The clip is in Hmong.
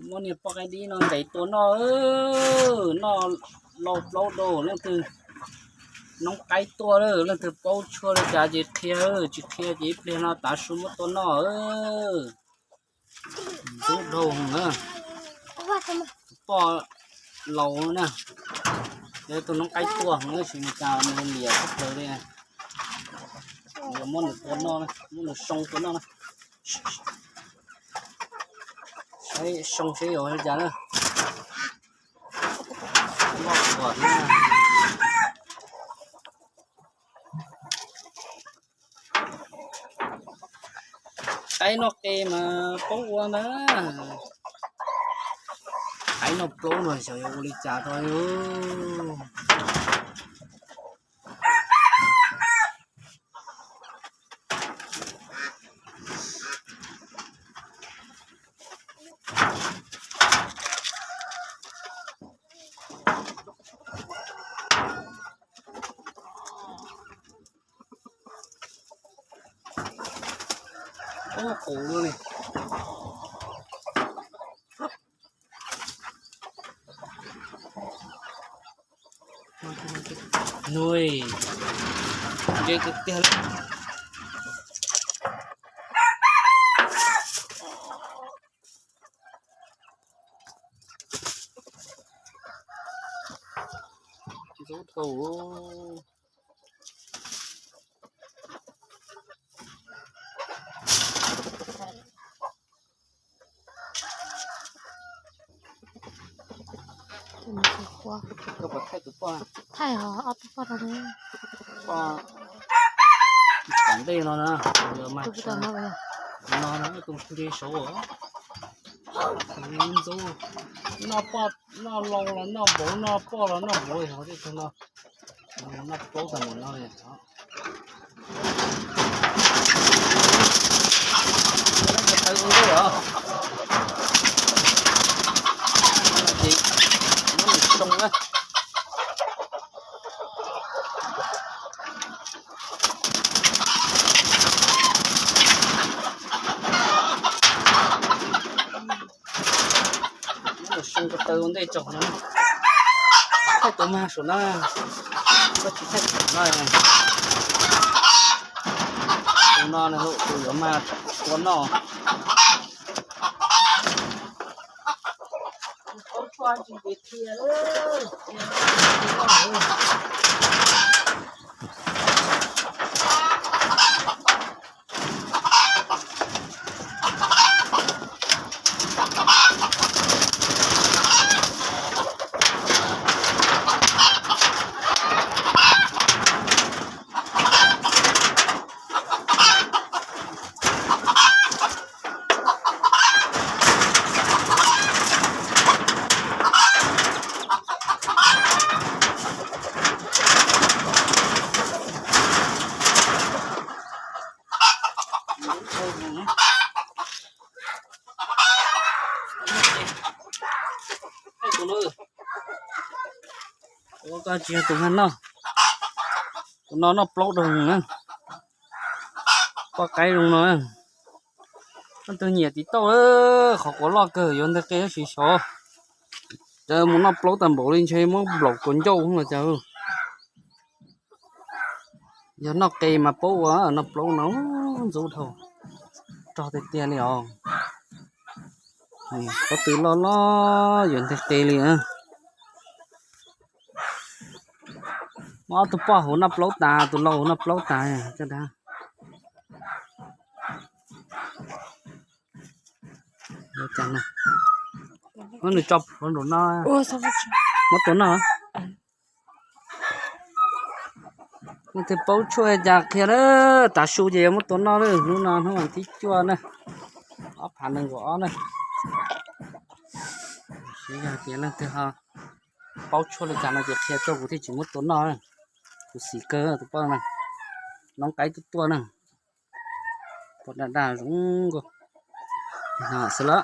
Muab niag poj qaib dib no ntes tua noj, noj lauj plaub daus. Leej twg noob qaib tuaj, leej twg paub tshuaj li cas ces qhia, tsis qhia ces ib pliag no tav su muab tua noj. Ntxub dhau na. Poj laus na, yog tus noob qaib tuaj heev tab sis cas nws liam tshaj plaws li. Yuav muab nws tua noj, muab nws soo tua noj na. Saib soo saib yuav li cas na. Loj kawg na. Qaib noj qe mas paub ua na. Qaib noj plaub no xyov yuav ua li cas rau. Ub, qus luaj li. Nuj, nce tiag tiag li. Ntxub dhau. Koj puas thaij tus poj? Thaij os, ob tug poj rau. Poj tom ntej no na, tus mas no na, tus nce saud. Ntxub, noj poj noj lau los noj npauv, noj poj los noj npauv, yog tej tug no noj plaub tag npaum no li. Taw ua ntej os. Ces muab nws soo na. Muab nws soo ko taw ua ntej tso no. Thaij tus mag saum no, koj tsis thaij tus no. Tus no nws tus yuav mag tua noj. Ua koj tsis yog tus mag noj. Tus no noj plaub daus na. Poj qaib zoo no. Leej twg nyiam tiv tauj, qhov quav loj kawg yuav nteg qe tab sis xyov. Cas mus noj plaub tag npaum li ntshe muab nplaum kuas ncauj los cas. Yog noj qe mas paub ua, noj plaub no ntxub dhau, rog tiag tiag li os. Pob tw loj loj yuav nteg qe li. Muab ob tug poj hauv noj plaub tas, tus laus hauv noj plaub tas coj dag. Muab nws tso plhuav nraum no, muab tua noj. Leej twg paub tshuaj cas qhia na, tav su ces yuav muab tua noj na. Hnub no hnub vas thib cuaj na, ob phav nees nkaum ob na. Yog tias leej twg ho paub tshuaj li cas no ces qhia tuaj kuv thiaj tsis muab tua noj. Kuv xis kawg tus poj na, noob qaib tuaj tuaj na. Poj daj daj zoo nkauj xwb lawm.